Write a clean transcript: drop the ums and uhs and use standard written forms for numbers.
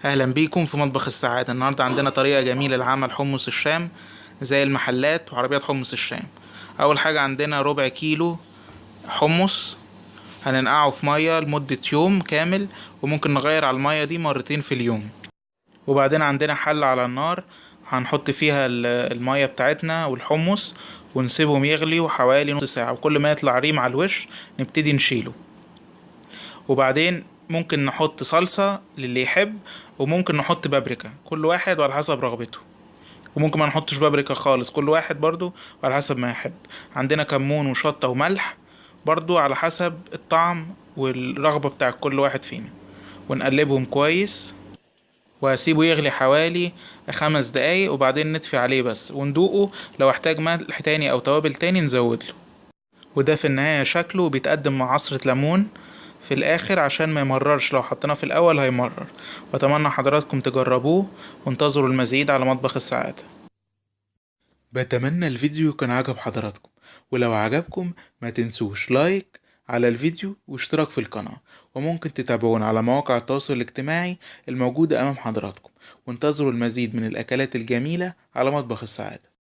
اهلا بيكم في مطبخ السعادة. النهاردة عندنا طريقة جميلة لعمل حمص الشام زي المحلات وعربيات حمص الشام. اول حاجة عندنا ربع كيلو حمص هننقعه في مية لمدة يوم كامل، وممكن نغير على المية دي مرتين في اليوم. وبعدين عندنا حلة على النار هنحط فيها المية بتاعتنا والحمص ونسيبهم يغليوا حوالي نص ساعة، وكل ما يطلع ريم على الوش نبتدي نشيله. وبعدين ممكن نحط صلصة للي يحب، وممكن نحط بابريكا، كل واحد وعلى حسب رغبته، وممكن ما نحطش بابريكا خالص، كل واحد برضو على حسب ما يحب. عندنا كمون وشطة وملح برضو على حسب الطعم والرغبة بتاع كل واحد فينا، ونقلبهم كويس وهسيبه يغلي حوالي 5 دقايق، وبعدين نطفي عليه بس وندوقه، لو احتاج ملح تاني او توابل تاني نزود له. وده في النهاية شكله بيتقدم مع عصرة ليمون في الاخر عشان ما يمررش، لو حطيناه في الاول هيمرر. واتمنى حضراتكم تجربوه وانتظروا المزيد على مطبخ السعادة. بتمنى الفيديو يكون عجب حضراتكم، ولو عجبكم ما تنسوش لايك على الفيديو واشتراك في القناة، وممكن تتابعونا على مواقع التواصل الاجتماعي الموجودة امام حضراتكم، وانتظروا المزيد من الاكلات الجميلة على مطبخ السعادة.